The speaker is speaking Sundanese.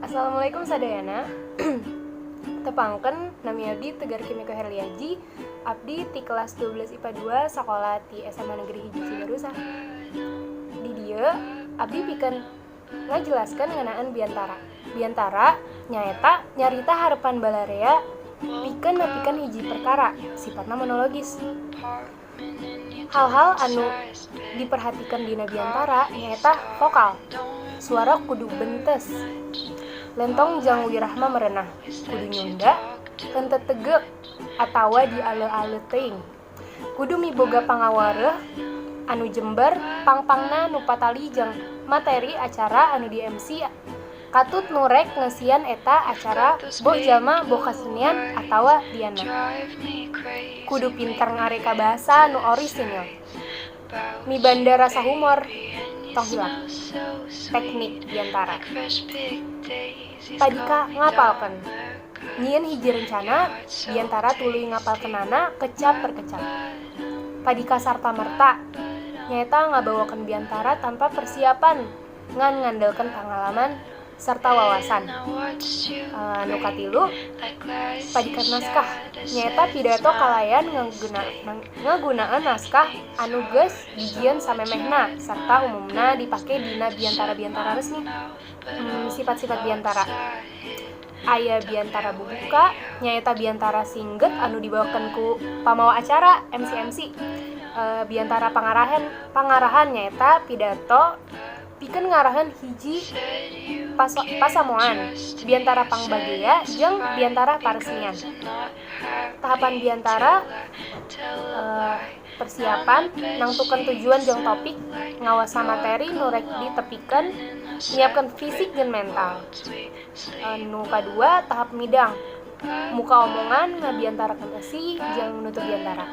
Assalamualaikum sadayana. Tepangkeun, nami abdi Tegar Kimiko Herliaji. Abdi ti kelas 12 IPA 2 sekolah ti SMA Negeri 1 Cibarusah. Di dieu abdi pikeun ngajelaskeun ngeunaan biantara. Biantara nyaeta nyarita harepan balarea pikeun nepikeun hiji perkara, sifatna monologis. Hal-hal anu diperhatikan dina biantara nyaeta vokal. Suara kudu bentes. Lentong jang wirahma merenah, kudu nyunda, henteu tegek atawa diale-ale teuing. Kudu miboga pangawareuh anu jember, pang-pangna nu patali jeung materi acara anu di MC katut nu rek ngeusian eta acara, boh jalma, boh kasenian atawa lianna. Kudu pinter ngareka bahasa nu orisinil. Mibanda rasa humor, tong hilap. Teknik biantara. Padika ngapalkeun. Nyieun hiji rencana biantara, tuluy ngapalkeunana kecap per kecap. Padika sarta merta nyaeta ngabawakeun biantara tanpa persiapan, ngan ngandelkeun pangalaman serta wawasan. Nu katilu, padikat naskah nyaeta pidato kalayan ngagunaan naskah anu geus dijieun samemehna serta umumna dipake dina biantara-biantara resmi. Sifat-sifat biantara. Aya biantara bubuka, nyaeta biantara singget anu dibawakeun ku pamawa acara MC-MC. Biantara pangarahan pangarahan nyaeta pidato pikeun ngarahan hiji pasamuan. Biantara pangbagea jeung biantara paresmian. Tahapan biantara, persiapan, nangtukeun tujuan jeung topik, ngawasa materi nu rek ditepikeun, nyiapkeun fisik jeung mental. Nu kadua, tahap midang, muka omongan, ngabiantarakeun eusi, jeung nutup biantara.